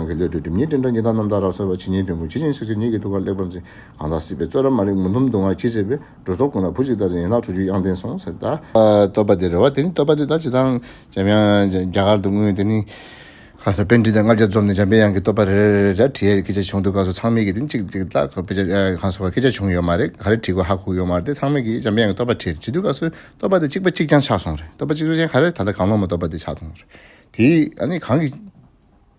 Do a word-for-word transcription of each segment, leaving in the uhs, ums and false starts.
གི་བློ་གྲོས་སྒྲིབ་གཉིས་སྤྲིན་བྲལ་ཉི་ལྟར་རྣམ་དག་རབ་གསལ་བ། ཇི་སྙེད་དོན་ཀུན་ཇི་བཞིན་གཟིགས་ཕྱིར་ཉིད་ཀྱི་ཐུགས་ཀར་གླེགས་བམ་འཛིན། གང་དག་སྲིད་པའི་བཙོན་རར་མ་རིག་མུན་འཐོམས་སྡུག་བསྔལ་གྱིས་བྱས་པའི་འགྲོ་ཚོགས་ཀུན་ལ་བུ་གཅིག་ལྟར་མཛད་ཡན་ལག་དྲུག་ཅུའི་དབྱངས་ལྡན་གསུངས་ཟེར། ད་བསྟོད་པ་དེ་རེད་བ། དེ་ནི་བསྟོད་པ་དེ་ད་སྤྱིར་བཏང་འཇམ་དབྱངས་རྒྱ་གར་དུ་སྔོན་དེ་ནི་གང་ཟག་པཎྜི་ཏ་ལྔ་བརྒྱ་འཛོམས་ནས་འཇམ་པའི་དབྱངས་ཀྱི་བསྟོད་པ་རེ་རེ་རེ་རེ་བྲིས་ཡས་སྐད་ཆ་བྱུང་དུས་སྐབས་སུ་ཚང་མས་ཀྱི་དེ་ནི་གཅིག་གཅིག་ལ་གང་ཟག་སྐད་ཆ་བྱུང་ཡོད་མ་རེད། ག་རེ་བྲིས་དགོས་ཧ་གོ་ཡོད་མ་རེད། དེ་ཚང་མས་ཀྱི་འཇམ་པའི་དབྱངས་ཀྱི་བསྟོད་པ་བྲིས་བྲིས་དུས་སྐབས་སུ་བསྟོད་པ་དེ་གཅིག་པ་གཅིག་རྐྱང་ཆགས་སོང་རེད། བསྟོད་པ་གཅིག་པ་ཅན་ག་རེ་ད་ལྟ་གང་བླངས་མ་བསྟོད་པ་དེ་ཆགས་སོང་རེད། དེ་ཨ་ནི་གང་གི་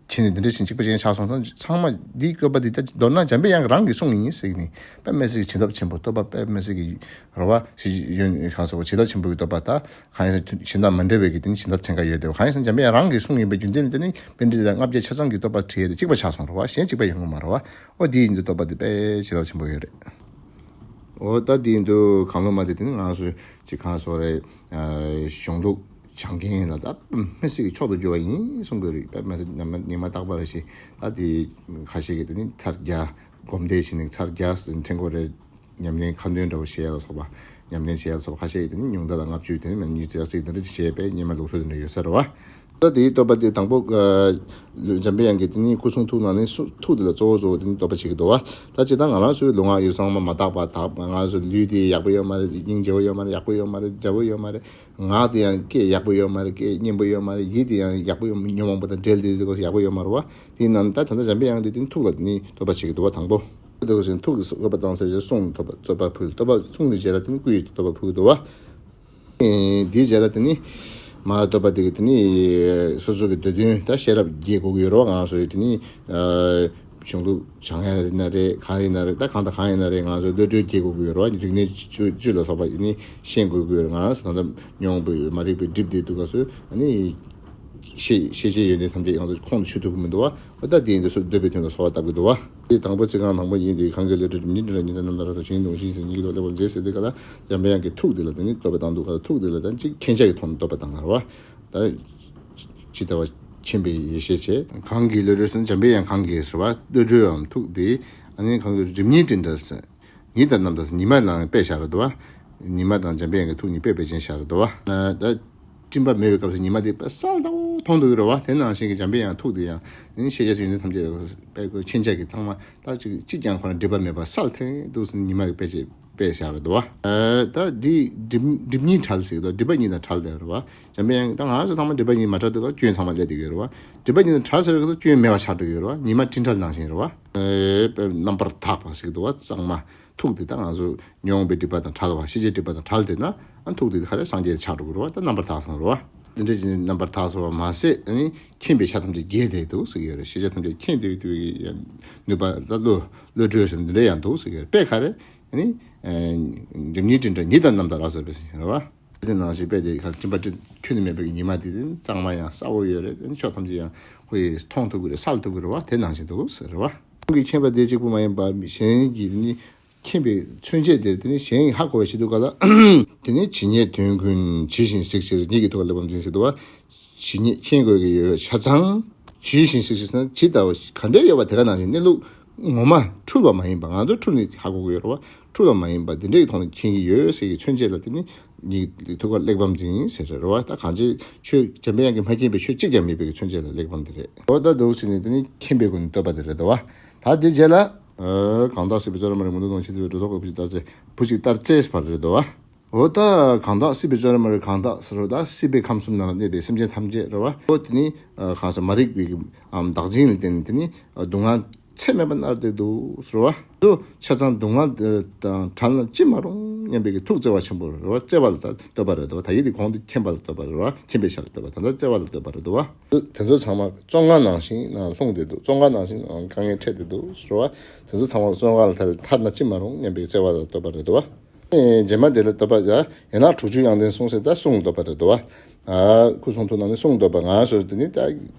ཕྱིན་ནས་འདི་འདྲ་ཞིག་གཅིག་པ་གཅིག་རྐྱང་ཆགས་སོང་ཙང་ཚང་མ་འདིའི་བསྟོད་པ་འདི་ད་མདོར་ན་འཇམ་པའི་དབྱངས་རང་གིས་གསུངས་ཡིན་ཟེར་ནས་དཔེ་མི་སྲིད་ཀྱི་བྱིན་རླབས་ཆེན་པོ་བསྟོད་པ་དཔེ་མི་སྲིད་ཀྱི་རེད་བ། ཞེས་ཡོན་གང་སོགས་བྱིན་རླབས་ཆེན་པོ་གི་བསྟོད་པ་ད་གང་ཡིན་ཟེར་བྱིན་རླབས་མ་འདྲ་བའི་གི་དེ་ནི་བྱིན་རླབས་ཚན་ཁ་ཡོད་དེ། གང་ཡིན་ཟེར་འཇམ་པའི་དབྱངས་རང་གིས་གསུངས་ཡིན་པའི་རྒྱུ་མཚན་ནི་དེ་ནི་པཎྜི་ཏ་ལྔ་བརྒྱ་ཆ་ཚང་གི་བསྟོད་པ་བྲིས་ཏེ་གཅིག་པ་ཆགས་སོང་རེད་བ། གཞན་གཅིག་པ་ཡོང་གི་མ་རེད་བ། ཨོ་འདི་ཡིན་དུས་བསྟོད་པ་འདི་དཔེ་བྱིན་རླབས་ཆེན་པོ་ཡོད་རེད། ཨོ་ད་འདི་ཡིན་དུས་གང་བླངས་མ་དེ་དེ་ནི་ང་ཚོས་ཅིག་གང་སོགས་རེད། གཞུང་ལུགས་སྦྱང་མཁན་ལ་ད་མི་སྲིད་ཀྱི་མཆོག་ཏུ་གྱུར་པ་ཡིན་གསུང་གི་རེད། དཔེ་མི་སྲིད་ཉི་མ་ཉི་མ་རྟག་པར་ཞིག་ད་དེ་ཁ་ཤས་ཀྱིས་དེ་ནི་ཚར་བརྒྱ་སྒོམ་བཟླས་བྱས་ནས་ཚར་བརྒྱ་ཕྲེང་སྐོར་རེ་ཉམས་ལེན་ཁ་འདོན་འདྲ་བོ་བྱེད་ཡ་ལ་སོགས་པ། ཉམས་ལེན་བྱེད་ཡ་ལ་སོགས་པ་ཁ་ཤས་ཀྱིས་དེ་ནི་ཉུང་མཐའ་ལ་ལྔ་བཅུ་དེ་ནི་མི་ཉུང་ཙག་ཙིག་དེ་འདྲ་བྱས་པའི་སྔོན་མ་ལུགས་སྲོལ་དེ་འདྲ་ཡོད་ས་རེད་བ། ད་དེའི་བསྟོད་པ་དེ་དང་པོ་འཇམ་པའི་དབྱངས་ཀྱིས་དེ་ནི་སྐུ་གསུང་ཐུགས་ནང་ནས་སུ་ཐུགས་དེ་ལ་གཙོ་བོ་གཙོ་བོ་དེ་ནི་བསྟོད་པ་བྱེད་ཀྱི་འདུག་བ། ད་ཅི་ལྟར་ང་རང་ཚོའི་ལུས་ངག་ཡིད་གསུམ་མ་དག་པ་དག་པ་ང་ཚོ་ལུས་དེ་ཡག་པོ་ཡོད་མ་རེད། སྙིང་རྗེ་བོ་ཡོད་མ་རེད། ཡག་པོ་ཡོད་མ་རེད། མཛེས་པོ་ཡོད་མ་རེད། ངག་དེ་ཡང་སྐད་ཡག་པོ་ཡོད་མ་རེད། སྐད་སྙན་པོ་ཡོད་མ་རེད། ཡིད་དེ་ཡང་ཡག་པོ་ཡོད་མ་ཉོན་མོངས་པ་དང་འབྲེལ་བསྡད་དུས་སྐབས་སུ་ཡག་པོ་ཡོད་མ་རེད་བ། དེའི་ནང་ད་ད་ལྟ་འཇམ་པའི་དབྱངས་དེ་དེ་ནི་ཐུགས་ལ་དེ་ནི་བསྟོད་པ་བྱེད་ཀྱི་འདུག་བ། དང་པོ་དེ་ཐུགས་ཀྱི་བསྟོད་པ་བཏང་ཟེར་བྱས་གསུང་བསྟོད་པ་བསྟོད་པ་ཕུལ། བསྟོད་པ་གསུང་ནས་རྗེས་ལ་དེ་ནི་སྐུ་ཡི་བསྟོད་པ་ཕུལ་གྱི་འདུག་བ། དེའི་རྗེས་ལ་དེ་ནི་མ་བསྟོད་པ་དེ་གི་དེ་ནི་སོ་སོ་གི་འདོད་དོན་ད་ཤེས་རབ་རྒྱས་དགོས་ཀྱི་ཡོད་རེད་བ། ང་ཚོ་ཡི་དེ་ནི་གཞུང་ལུགས་སྦྱང་ཡ་ཡིན་ན་རེད། གང་ཡིན་ན་རེད། ད་གང་དང་གང་ཡིན་ན་རེད། ང་ཚོ་བློ་གྲོས་རྒྱས་དགོས་ཀྱི་ཡོད་རེད་བ། རིག་གནས་བཅུ་བཅུ་ལ་སོགས་པ་ཡིན་ནི་ཤེས་དགོས་ཀྱི་ཡོད་རེད། ང་རང་ཚོ་ད་ལྟ་ཉོན་མོངས་པའི་མ་རིག་པའི་སྒྲིབ་བསྡད་དུས་སྐབས་སུ་ཨ་ནི་ཤེས་ཤེས་བྱའི་ཡོན་ཏན་ཐམས་ཅད་ང་ཚོ་ཁོང་དུ་ཆུད་ཐུབ་ཀྱི་མི་འདུག་བ། ཨོ་ད་དེ་ཡིན་དུས་སུ་འདོད་པའི་དོན་ལ་གསོལ་བ་བཏབ་ཀྱི་འདུག་བ། དེ་དང་པོ་ཚིག་རྐང་དང་པོ་ཡིན་དུས་གང་གི་བློ་གྲོས་སྒྲིབ་གཉིས་སྤྲིན་བྲལ་ཉི་ལྟར་རྣམ་དག་རབ་གསལ་བ། ཇི་སྙེད་དོན་ཀུན་ཇི་བཞིན་གཟིགས་ཕྱིར་ཉིད་ཀྱི་ཐུགས་ཀར་གླེགས་བམ་མཛོད་ཟེར་དུས་ག་ལ་འཇམ་པའི་དབྱངས་ཀྱི་ཐུགས་དེ་ལ་དེ་ནི་བསྟོད་པ་བཏང་དུས་ག་ལ་ཐུགས་དེ་ལ་དེ་ཅིག་མཁྱེན་ཆ་གི་ཐོག་ནས་བསྟོད་པ་བཏང་ལ་རེད་བ། ད་ཇི་ལྟ་བ་མཁྱེན་པའི་ཡེ་ཤེས་བྱས། གང་གི་བློ་གྲོས་ཟེར་ན་འཇམ་པའི་དབྱངས་གང་གི་ཟེར་བ། བློ་གྲོས་འམ་ཐུགས་དེ་ཨ་ནི་གང་གི་སྒྲིབ་གཉིས་སྤྲིན་བྲལ་ཟེར། ཉི་ལྟར་རྣམ་དག་ཟེར་ཉི་མ་ནང་དཔེ་བཞག་རེད་འདུག་བ། ཉི་མ་དང་འཇམ་པའི་དབྱངས་ཀྱི་ཐུགས་གཉིས་དཔེ་དཔེ་ཅན་བཞག་རེད་འདུག་བ། ད་སྤྲིན་པ་མེད་པའི་སྐབས་སུ་ཉི་མ་དེ་དཔེ་གསལ་དག་པོ་མཐོང་ཐུབ་ཀྱི་རེད་བ། དེ་ནང་བཞིན་གྱི་འཇམ་པའི་དབྱངས་ཐུགས་དེ་ཡང་ནི་ཤེས་བྱ་ཡོན་ཏན་ཐམས་ཅད་དཔེ་ཁོ་མཁྱེན་ཆ་གི་ཚང་མ་ད་ཅིག་གཅིག་ཀྱང་ཁོ་ན་སྒྲིབ་པ་མེད་པ་གསལ་ཐིང་འདུག་ཟེར་ཉི་མ་གི་དཔེ་ཅིག་དཔེ་བཞག་རེད་འདུག་བ། ད་འདི་སྒྲིབ་སྒྲིབ་གཉིས་བྲལ་ཟེར་གི་འདུག་སྒྲིབ་པ་གཉིས་དང་བྲལ་བསྡད་རེད་བ། འཇམ་པའི་དབྱངས་ཀྱིས་ད་ང་ཚོ་ཚང་མ་སྒྲིབ་པ་གཉིས་མ་བྲལ་དུས་སྐབས་སྐྱོན་ཚང་མ་སླེབས་བསྡད་ཀྱི་ཡོད་རེད་བ། སྒྲིབ་པ་གཉིས་དང་བྲལ་ཟེར་བའི་སྐབས་སུ་སྐྱོན་མེད་པ་ཆགས་འགྲོ་གི་ཡོད་རེད་བ། ཉི་མ་སྤྲིན་བྲལ་ནང་བཞིན་རེད་བ། རྣམ་པར་དག་པ་ཟེར་གི་འདུག་བ། གཙང་མ། ཐུགས་དེ་ད་ང་ཚོ་ཉོན་མོངས་པའི་སྒྲིབ་པ་དང་བྲལ་བ། ཤེས་བྱའི་སྒྲིབ་པ་དང་བྲལ་དེ་ན་ཨ་ཐུགས་དེ་ག་རེ་སངས་རྒྱས་ཆགས་འགྲོ་གི་རེད་བ། ད་རྣམ་པར་དག་སོང་རེད་བ། དེ་འདྲ་ཅིག་རྣམ་པར་དག་སོང་བ་མ་ཟད་ཨ་ནི་མཁྱེན་པའི་ཆ་ཐམས་ཅད་རྒྱས་བསྡད་འདུག་ཟེར་གི་ཡོད་རེད། ཤེས་བྱ་ཐམས་ཅད་མཁྱེན་བསྡད་དུས་ཀྱི་ནུས་པ་ད་བློ་བློ་གྲོས་ཟེར་འདི་འདྲ་ཡང་འདུག་ཟེར་གི་ཡོད་རེད། དཔེ་ག་རེ་ཨ་ནི་སྒྲིབ་གཉིས་སྤྲིན་བྲལ་ཉི་ལྟར་རྣམ་དག་རབ་གསལ་བ་ཟེར་གི་རེད་བ། དེ་ནང་བཞིན་དཔེ་དེ་ག་སྤྲིན་པ་སྤྲིན་ཁྱོན་ནས་མེད་པའི་ཉི་མ་དེ་གཙང་མ་ཡང་གསལ་བོ་ཡོད་རེད། ཕྱོགས་ཐམས་ཅད་ཡང་ཁོ་ཡིས་མཐོང་ཐུབ་ཀྱི་རེད། གསལ་ཐུབ་ཀྱི་རེད་བ། དེ་ནང་བཞིན་འདུག་ཟེར་རེད་བ། ཁོང་གིས་མཁྱེན་པ་དེ་གཅིག་པུ་མ་ཡིན་པ་གཞན་གྱིས་ནི་མཁྱེན་པའི་མཚོན་བྱེད་དེ་དེ་ནི་གཞན་གྱིས་ཧ་གོ་བའི་ཕྱིར་དུ་ག་ལ། དེ་ནི་ཇི་སྙེད་དོན་ཀུན་ཇི་བཞིན་གཟིགས་ཕྱིར་ཉིད་ཀྱི་ཐུགས་ཀར་གླེགས་བམ་འཛིན་ཟེར་འདུག་བ། ཇི་སྙེད་མཁྱེན་དགོས་ཀྱི་ཡོད་ཆ་ཚང་། ཇི་བཞིན་གཟིགས་ཕྱིར་ཟེར་ན་ཇི་ལྟ་བུ་ག་འདྲ་ཡོད་པ་དེ་ག་ནང་བཞིན་གནས་ལུགས་ངོ་མ་འཁྲུལ་བ་མ་ཡིན་པ། ང་ཚོ་འཁྲུལ་ནས་ཧ་གོ་གི་ཡོད་རེད་བ། འཁྲུལ་བ་མ་ཡིན་པ་དེ་འདྲའི་ཐོག་ནས་མཁྱེན་གྱི་ཡོད་ཟེར་གྱི་མཚོན་བྱེད་ལ་དེ་ནི་ཉིད་ཀྱི་ཐུགས་ཀར་གླེགས་བམ་འཛིན་ཟེར་རེད་བ། ད་གང་ཅི་ཆོས་འཇམ་པའི་དབྱངས་ཀྱིས་མ་མཁྱེན་པའི་ཆོས་གཅིག་ཀྱང་མེད་པའི་མཚོན་བྱེད་ལ་གླེགས་བམ་དེ་རེད། འོ་ད་འདུག་ཟེར་ནས་དེ་ནི་མཁྱེན་པའི་སྒོ་ནས་བསྟོད་པ་དེ་རེད་དོ་བ། ད་དེ་རྗེས་ལ། གང་དག་སྲིད་པའི་བཙོན་རར་མ་རིག་མུན་འཐོམས་སྡུག་བསྔལ་གྱིས་བྱས་པའི་འགྲོ་ཚོགས་ཀུན་ལ་བུ་གཅིག་ལྟར་མཛད། བུ་གཅིག་ལྟར་མཛད་པ་རེད་དོ་བ། འོ་ད་གང་དག་སྲིད་པའི་བཙོན་རར་མ་རིག་གང་དག་ཟེར་བ་ད་སྲིད་པའི་ཁམས་གསུམ་ནང་ལ་གནས་པའི་སེམས་ཅན་ཐམས་ཅད་རེད་བ། འོ་དེ་ནི་གང་ཟག་མ་རིག་པའི་གི་ཨམ་བདག་འཛིན་ལ་བརྟེན་ནས་དེ་ནི་སྡུག་བསྔལ་ཚད་མེད་པ་མནར་ཏེ་འདུག་ཟེར་བ། དུ་ཆ་ཚང་སྡུག་བསྔལ་དང་བྲལ་ན་ཅི་མ་རུང་སྙམ་པའི་གི་ཐུགས་བརྩེ་བ་ཆེན་པོ་རེད་བ། བརྩེ་བ་ལ་ད་བསྟོད་པ་རེད་དོ། ད་ཡིད་དེ་གོང་དུ་མཁྱེན་པ་ལ་བསྟོད་པ་རེད་བ། མཁྱེན་པའི་ཆ་ལ་བསྟོད་པ་ད་ལྟ་བརྩེ་བ་ལ་བསྟོད་པ་རེད་དོ་བ། དེ་ཚོ་ཚང་མ་བཙོན་ཁང་ནང་བཞིན་ནང་ལྷུང་བསྡད་འདུག་བཙོན་ཁང་ནང་བཞིན་ནང་དཀའ་ངལ་འཕྲད་བསྡད་འདུག་ཟེར་བ། དེ་ཚོ་ཚང་མ་བཙོན་ཁང་ལ་ཐར་ཐར་ན་ཅི་མ་རུང་སྙམ་པའི་བརྩེ་བ་ལ་བསྟོད་པ་རེད་དོ་བ། ཨེ་རྗེས་མ་དེ་ལ་བསྟོད་པ་ཡ་ཡན་ལག་དྲུག་ཅུའི་དབྱངས་ལྡན་གསུངས་ཟེར་ད་གསུང་བསྟོད་པ་རེད་དོ་བ། ཨ་སྐུ་གསུང་ཐུགས་ནང་ནས་གསུང་བསྟོད་པ་ང་ཚོ་དེ་ནི་ད་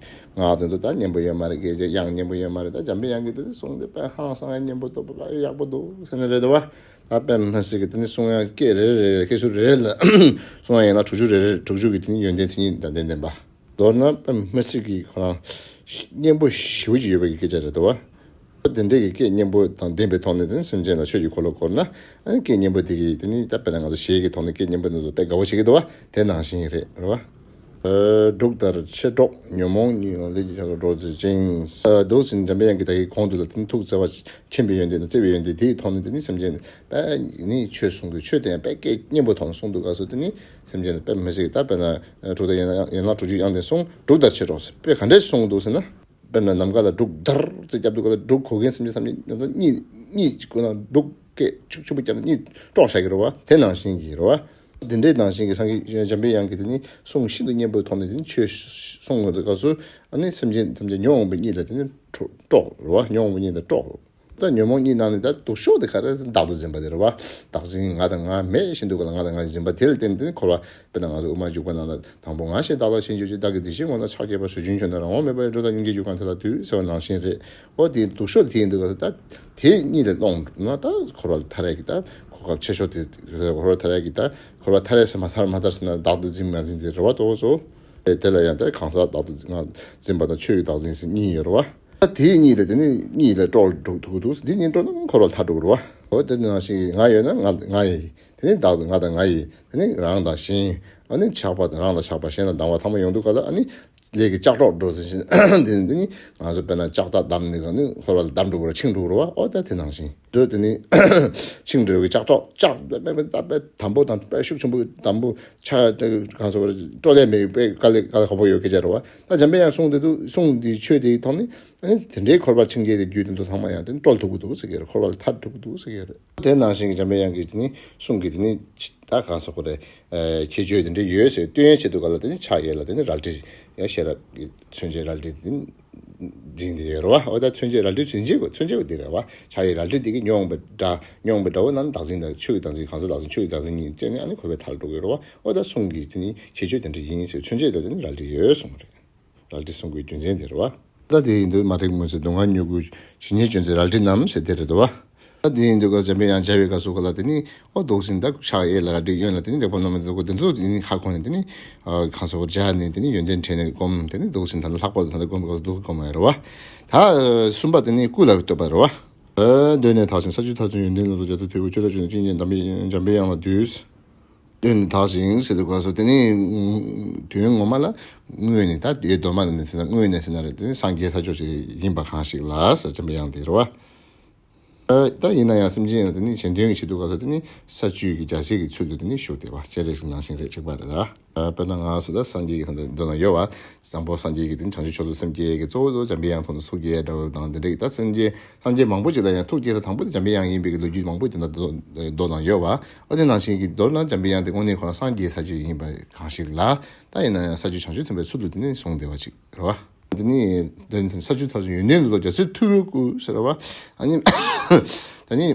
ངག་དེ་ཚོ་ད་སྙན་པོ་ཡོད་མ་རེད། སྐད་ཆ་དབྱངས་སྙན་པོ་ཡོད་མ་རེད། ད་འཇམ་པའི་དབྱངས་ཀྱིས་དེ་ཚོ་གསུངས་ཏེ་དཔེ་ཧང་སང་ཡ་སྙན་པོ་བསྟོད་པ་ཡག་པོ་འདུག་ཟེར་ནི་རེད་དོ་བ། ད་དཔེ་མི་སྲིད་ཀྱི་དེ་ནི་གསུང་ཡ་སྐད་རེ་རེ་སྐད་ཚུལ་རེ་རེ་ལ་གསུང་ཡ་ཡན་ལག་དྲུག་ཅུ་རེ་རེ་དྲུག་ཅུ་གི་དེ་ནི་ཡོན་ཏན་མཚན་ཉིད་དང་ལྡན་ལྡན་པ། མདོར་ན་དཔེ་མི་སྲིད་ཀྱི་ཁོ་རང་སྙན་པོ་ཞེ་པོ་ཅིག་ཡོད་པའི་སྐད་ཆ་རེད་དོ། དེ་འདྲའི་གི་སྐད་སྙན་པོ་དང་ལྡན་པའི་ཐོག་ནས་དེ་སེམས་ཅན་ལ་ཆོས་ཀྱི་འཁོར་ལོ་བསྐོར་ན་ཨ་ནི་སྐད་སྙན་པོ་དེ་གིས་དེ་ནི་ད་དཔེར་ན་ང་ཚོ་གཞས་ཀྱི་ཐོག་ནས་སྐད་སྙན་པོ་འདི་ཚོ་དཔེ་དགའ་བོ་བྱེད་ཀྱི་འདུག་བ། དེ་ནང་བཞིན་རེད་རེད་བ། འབྲུག་ལྟར་མཆེད་གྲོགས་ཉོན་མོངས་གཉིད་ལས་ཀྱི་ཆ་ལ་འགྲོ་བྱེད་ཅིང་། འདུག་ཟིན་འཇམ་པའི་དབྱངས་ཀྱིས་ད་གིན་གོང་དུ་ལ་དེ་ནི་ཐུགས་བརྩེ་བ་མཁྱེན་པའི་ཡོན་ཏན་དང་བརྩེ་བའི་ཡོན་ཏན་དེའི་ཐོག་ནས་དེ་ནི་སེམས་ཅན་པས་ནི་ཆོས་གསུང་གི་ཆོས་དེ་ཡང་དཔེ་སྐད་སྙན་པོ་ཐོག་ནས་གསུང་འདུག་ག་སོ། དེ་ནི་སེམས་ཅན་དཔེ་མི་སྲིད་ད་དཔེར་ན་དྲུག་སྡེ་ཡན་ལག་དྲུག་ཅུ་དབྱངས་ལྡན་གསུང་འབྲུག་ལྟར་མཆེད་གྲོགས་དཔེ་ག་འདྲས་གསུང་འདུག་ཟེར་ན། དཔེར་ན་ནམ་མཁའ་ལ་འབྲུག་དར་ཙེ་བརྒྱབ་འདུག་ག་ལ་འབྲུག་གོ་མཁན་སེམས་ཅན་ཐམས་ཅད་རྣམ་ཐར་གཉིད་གཉིད་ཀུན་ན་འབྲུག་སྐད་ཆུང་ཆུང་པོ་བརྒྱབ་ན་གཉིད་དཀྲོགས་བཞག་གི་རེད་བ། དེ་ནང་བཞིན་གྱི་རེད་བ། འདི་འདྲའི་ནང་བཞིན་གྱི་སངས་རྒྱས་འཇམ་པའི་དབྱངས་ཀྱིས་དེ་ནི་གསུང་ཤིན་ཏུ་སྙན་པོའི་ཐོག་ནས་དེ་ནི་ཆོས་གསུང་གི་སྐབས་སུ་ཨ་ནི་སེམས་ཅན་ཐམས་ཅད་ཉོན་མོངས་པའི་གཉིད་ལ་དེ་ནི་དཀྲོགས་རེད་བ། ཉོན་མོངས་པའི་གཉིད་ལ་དཀྲོགས། ད་ཉོན་མོངས་གཉིད་ནང་ནས་ད་སྡུག་ཤོས་དེ་ག་རེ་བདག་ཏུ་འཛིན་པ་དེ་རེད་བ། བདག་འཛིན་ང་དང་ང་མེད་བཞིན་དུ་ག་ལ་ང་དང་ང་ཡི་འཛིན་པ་དེ་ལ་བརྟེན་ཏེ་འཁོར་བ། དཔེར་ན་ང་ཚོ་དབུ་མ་འཇུག་པ་ནང་ལ་དང་པོ་ང་ཞེས་བདག་ལ་ཞེན་གྱུར་ཅིག་བདག་གི་དེ་བཞིན་ངོ་ལ་ཕྱག་བགྱིས་པ་གཟུགས་ཅན་ཁྱོད་ནི་རང་དབང་མེད་པ་ཡི་འགྲོ་དང་སྙིང་རྗེ་རྒྱུ་གང་དེ་ལ་འདུད་ཟེར་བ་ནང་བཞིན་རེད། འོ་དེ་སྡུག་ཤོས་དེ་ཡིན་དུས་ག་ལ་ད་དེ་གཉིད་ལས་སློང་ན་ད་འཁོར་བ་ལས་ཐར་ཡ་གི་ད་གོ་སྐབས་ཆེ་ཤོས་དེ་འཁོར་བ་ཐར་ཡ་གི་ད་འཁོར་བ་ཐར་ཡ་ཟེར་མ་ཐར་མ་ཐར་ཟེར་ན་བདག་ཏུ་འཛིན་མ་འཛིན་དེ་རེད་བ། གཙོ་བོ་གཙོ་བོ་དེ་ལ་ཡང་ད་གང་ཟག་བདག་ཏུ་འཛིན་པ་དང་ཆོས་ཀྱི་བདག་འཛིན་ཟེར་གཉིས་ཡོད་རེད་བ། ད་དེའི་གཉིད་ལས་དེ་ནི་གཉིད་ལས་དཀྲོག་འགྲོ་ཐུབ་ཀྱི་འདུག་དེ་གཉིད་དཀྲོག་ན་འཁོར་བ་ལས་ཐར་འགྲོ་གི་རེད་བ། འོ་དེ་ནང་བཞིན་ང་ཡོད་ན་ང་ང་ཡི། དེ་ནི་བདག་ཏུ་ང་དང་ང་ཡི། དེ་ནི་རང་དང་གཞན། ཨ་ནི་ཆགས་པ་དང་རང་དང་ཆགས་པ་གཞན་ལ་སྡང་བ་ཐ་མ་ཡོང་དུས་ག་ལ་ཨ་ནི་ལས་ཀྱི་ལྕགས་སྒྲོག་འགྲོ་ཟིན་ཞིང་དེ་ནི་དེ་ནི་ང་ཚོ་དཔེར་ན་ལྕགས་ཐག་བསྡམས་ནས་ག་ནི་འཁོར་བ་ལ་བསྡམས་འགྲོ་གི་རེད། འཆིང་འགྲོ་གི་རེད་བ། ཨོ་ད་དེ་ནང་བཞིན་འགྲོ་དེ་ནི་འཆིང་འགྲོ་གི་ལྕགས་སྒྲོག་ལྕགས་དཔེ་དཔེ་དཔེ་དམ་པོ་དང་དཔེ་ཤུགས་ཆེན་པོ་དམ་པོ་ཆགས་གང་སོ་སྤྲོ་ལས་མེད་པའི་དཀའ་ལས་དཀའ་ལས་ཁག་པོ་ཡོད་སྐད་ཆ་རེད་བ། ད་འཇམ་པའི་དབྱངས་གསུང་དེ་དུས་གསུང་དེའི་ཆོས་དེའི་ཐོག་ནི། ཨ་ནི་དེ་འདྲའི་འཁོར་བ་འཆིང་རྒྱུ་དེ་རྒྱུད་དེ་ཚོ་ཚང་མ་ཡང་དེ་དཀྲོལ་ཐུབ་ཀྱི་འདུག་ཟེར་གྱི་རེད། འཁོར་བ་ལས་ཐར་ཐུབ་ཀྱི་འདུག་ཟེར་གྱི་རེད། དེ་ནང་བཞིན་གྱི་འཇམ་པའི་དབྱངས་ཀྱི་དེ་ནི་གསུང་གི་དེ་ནི་ད་གང་ཟེར་དགོས་རེད། ཨ་ཁྱད་ཆོས་དེ་འདྲ་ཡོད་ཟེར་སྟོན་ཡས་ཆེད་དུ་ག་ལ་དེ་ནི་ཕྱག་གཡས་ལ་དེ་ནི་རལ་གྲི་ཡང་ཤེས་རབ་ཀྱི་མཚོན་བྱེད་རལ་གྲི་དེ་ནི་འཛིན་བསྡད་ཡོད་རེད་བ། འོ་ད་མཚོན་བྱེད་རལ་གྲི་མཚོན་བྱེད་པོ་མཚོན་བྱེད་པོ་དེ་རེད་བ། ཕྱག་གཡས་རལ་གྲི་དེ་གི་ཉོན་མོངས་པའི་དགྲ་ཉོན་མོངས་པའི་དགྲ་བོ་རྣམས་བདག་འཛིན་དང་ཆོས་ཀྱི་བདག་འཛིན་གང་ཟག་བདག་འཛིན་ཆོས་ཀྱི་བདག་འཛིན་གཉིས་བཙལ་ནས་ཨ་ནི་འཁོར་བའི་མཐར་འགྲོ་གི་རེད་བ། འོ་ད་གསུང་གི་དེ་ནི་ཁྱད་ཆོས་དེ་འདྲ་ཡིན་ཟེར་མཚོན་བྱེད་དེ་ནི་རལ་གྲི་ཡོད་གསུངས་རེད། རལ་གྲི་གསུང་དགོས་རྒྱུ་མཚན་དེ་རེད་བ། ད་དེ་ཡིན་དུས་མ་རིག་མུན་སེལ་སྡུག་བསྔལ་མྱུ་གུ་ཇི་སྙེད་སྐྱོན་མཛད་རལ་གྲི་རྣམས་ཟེར་དེ་རེད་དོ་བ། ད་དེ་ཡིན་དུས་ཀ་འཇམ་པའི་དབྱངས་མཇལ་བའི་སྐབས་སུ་ག་ལ་དེ་ནི་ཨོ་འདུག་ཟིན་ད་ཕྱག་གཡས་ལ་རལ་གྲི་གཡོན་ལ་དེ་ནི་བདེ་བ་སྣོམ་མི་འདུག་གོ་དེ་ཚོ་དེ་ནི་ཁ་ཁོང་ནས་དེ་ནི་གང་སོགས་སྦྱར་ནས་དེ་ནི་ཡོན་ཏན་དྲན་ནས་བསྒོམ་དེ་ནི་འདུག་ཟིན་ད་ལྷག་པར་དུ་ད་ལྟ་བསྒོམ་པའི་སྐབས་སུ་འདུག་བསྒོམ་ཡ་རེད་བ། ད་གསུམ་པ་དེ་ནི་སྐུ་ལ་བསྟོད་པ་རེད་བ། གདོད་ནས་དག་ཅིང་ས་བཅུ་མཐར་སོན་ཡོན་ཏན་ལ་རྫོགས་རྒྱ་མཚོ་ཐོད་པའི་སྤྱན་རས་གཟིགས་ཀྱི་འཇམ་པའི་དབྱངས་ལ་འདུད། གདོད་ནས་དག་ཅིང་ཟེར་དུས་སྐབས་སུ་དེ་ནི་དོན་ངོ་མ་ལ་དངོས་ནས་ད་ཡོད་དོ་མ་ནས་ཟེར་ན་དངོས་ནས་ཟེར་ན་རེད། དེ་ནི་སངས་རྒྱས་ས་ཕྱོགས་ཅིག་ཡིན་པ་གང་ཞིག་ལ་ཟེར་འཇམ་པའི་དབྱངས་དེ་རེད་བ། ད་ཡིན་ན་ཡང་སེམས་ཅན་ཡང་དེ་ནི་གཞན་དོན་གྱི་ཆེད་དུ་སྐབས་སུ་དེ་ནི་ས་བཅུ་གི་རྒྱལ་སྲས་ཀྱི་ཚུལ་དུ་དེ་ནི་བཞུགས་བསྡད་པ་སྤྱན་རས་གཟིགས་ནང་བཞིན་རེད། གཅིག་པ་རེད་ད། དཔེར་ན་ང་ཟེར་ད་སངས་རྒྱས་ཀྱི་ད་མདོ་ན་ཡོད་བ། དང་པོ་སངས་རྒྱས་ཀྱི་དེ་ནི་བྱང་ཆུབ་མཆོག་ཏུ་སེམས་བསྐྱེད་ཀྱི་གཙོ་བོ་དུ་འཇམ་པའི་དབྱངས་ཐོག་ནས་ཚུར་བསྐྱེད་འདྲ་བོ་དང་དེ་འདྲ་གི་ད་སེམས་ཅན་སངས་རྒྱས་མང་པོ་ཅིག་ལ་ཡང་ཐུགས་བསྐྱེད་ས་དང་པོ་དེ་འཇམ་པའི་དབྱངས་ཡིན་པའི་གི་ལོ་རྒྱུས་མང་པོ་དེ་འདྲ་མདོ་ནང་ཡོད་བ། ཨ་དེ་ནང་བཞིན་གྱི་མདོར་ན་འཇམ་པའི་དབྱངས་དེ་དངོས་གནས་ཁོ་རང་སངས་རྒྱས་ས་བཅུ་ཡིན་པ་གང་ཞིག་ལ། ད་ཡིན་ན་ཡང་ས་བཅུ་བྱང་ཆུབ་སེམས་དཔའི་ཚུལ་དུ་དེ་ནི་གསུངས་བསྡད་པ་ཅིག་རེད་བ། དེ་ནི་དོན་ས་བཅུ་མཐར་སོན་ཡོན་ཏན་དུ་རྫོགས་རྒྱ་མཚོའི་ཐོད་པའི་སྐུ་ཟེར་བ། ཨ་ནི་ད་ནི།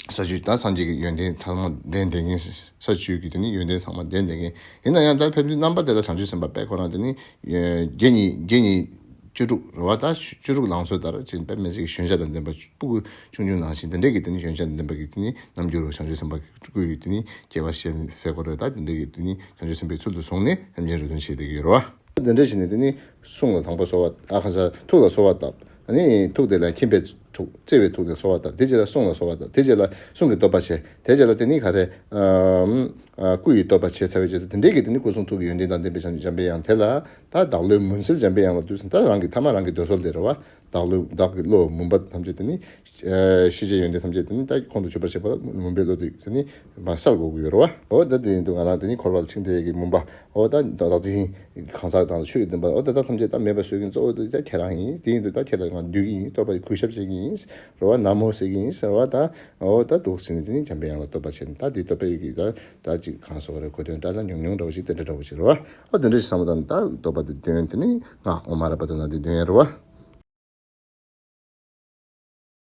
ས་བཅུ་ད་སངས་རྒྱས་ཀྱི་ཡོན་ཏན་ཚང་མ་ལྡན་བསྡད་མཁན། ས་བཅུ་གི་དེ་ནི་ཡོན་ཏན་ཚང་མ་ལྡན་བསྡད་མཁན། ཡིན་ན་ཡང་ད་ཕེབས་དུས་རྣམ་པ་དེ་ལ་བྱང་ཆུབ་སེམས་དཔའ་དཔེ་ཁོ་རང་དེ་ནི་བརྒྱ་ཉིད་བརྒྱ་ཉིད་བཅུ་དྲུག་རེད་བ། ད་བཅུ་དྲུག་ལང་ཚོའི་ལྟར་ཅིག་དཔེ་མི་སྲིད་ཀྱི་ཞོན་ཤ་དང་ལྡན་པ་སྤུ་གུ་ཆུང་ཆུང་ནང་བཞིན་དེ་འདྲས་ཀྱི་དེ་ནི་ཞོན་ཤ་དང་ལྡན་པ་གི་དེ་ནི་རྣམ་འགྱུར་བྱང་ཆུབ་སེམས་དཔའ་གི་སྤུ་གུ་ཡི་དེ་ནི་སྐྱེ་བ་བཞེས་ཟེར་དགོས་རེད། ད་དེ་འདྲས་ཀྱི་དེ་ནི་བྱང་ཆུབ་སེམས་དཔའི་ཚུལ་དུ་བཟུང་ནས་སེམས་ཅན་རེ་དོན་བྱེད་བསྡད་ཀྱི་ཡོད་རེད་བ། དེ་འདྲ་བྱས་ནས་དེ་ནི་གསུང་ལ་དང་པོ་གསོལ་བ། ཨ་ཁ་ས་ཐུགས་ལ་གསོལ་བ་བཏབ། ཨ་ནི་ཐུགས་དེ་ལ་མཁྱེན་པའི་ཐུགས་བརྩེ་བའི་ཐུགས་དེ་གསོལ་བ་བཏབ། དེ་རྗེས་ལ་གསུང་ལ་གསོལ་བ་བཏབ། དེ་རྗེས་ལ་གསུང་གི་བསྟོད་པ་བྱས། དེ་རྗེས་ལ་དེ་ནི་ག་རེ། ཨམ། ཨ་སྐུ་ཡི་བསྟོད་པ་བྱས་ཚར་བའི་རྗེས་སུ་དེ་འདྲའི་གི་དེ་ནི་སྐུ་གསུང་ཐུགས་ཀྱི་ཡོན་ཏན་དང་ལྡན་པའི་བྱང་ཆུབ་འཇམ་པའི་དབྱངས་དེ་ལ་ད་བདག་བློའི་མུན་སེལ་འཇམ་པའི་དབྱངས་ལ་འདུད་ཟེར། ད་རང་གི་ཐ་མ་རང་གི་འདོད་གསོལ་དེ་རེད་བ། བདག་བློ་བདག་གི་བློ་མུན་པ་ཐམས་ཅད་དེ་ནི། ཨ་ཤེས་བྱའི་ཡོན་ཏན་ཐམས་ཅད་དེ་ནི་ད་ཁོང་དུ་ཆུད་པར་བྱེད་པ་ལ་མུན་པའི་བློ་དེ་ནི་མ་བསལ་དགོས་ཀྱི་ཡོད་རེད་བ། འོ་ད་དེ་ཡིན་དུས་ང་རང་དེ་ནི་འཁོར་བ་ལ་འཆིང་བསྡད་ཀྱི་མུན་པ། འོ་ད་བདག་འཛིན་གང་ཟག་དང་ཆོས་ཀྱི་འཛིན་པ། འོ་ད་ད་ཐམས་ཅད་ད་མེད་པ་བཟོ་མཁན་གཙོ་བོ་དེ་ད་ཁྱེད་རང་ཡིན། དེ་ཡིན་དུས་ད་ཁྱེད་ལ་ང་འདུད་ཀྱི་ཡིན། བསྟོད་པ་གུས་ཞབས་བྱེད་ཀྱི་ཡིན་རེད་བ། ན་མོ་ཟེར་གྱི་ཡིན་ཟེར་བ། ད་འོ་ད་འདུག་ཟེར་ནས་དེ་ནི་འཇམ་པའི་དབྱངས་ལ་བསྟོད་པ་བྱས་ནས། ད་དེ་བསྟོད་པའི་ཡུལ་གྱི་ད་ད་ཅིག་གང་ཟེར་དགོས་རེད། གོ་དོན་འདྲ་ལ་ཉུང་ཉུང་འདྲ་བོ་ཞིག་དེ་འདྲ་འདྲ་བོ་ཞིག་རེད་བ། འོ་དེ་འདྲ་ཞིག་བསམ་བློ་བཏང་ནས་ད་བསྟོད་པ་དེ་འདོན། དེ་ནི་སྔགས་ཨོཾ་ཨ་ར་པ་ཙ་ན་དེ་འདོན་ཡ་རེད་བ།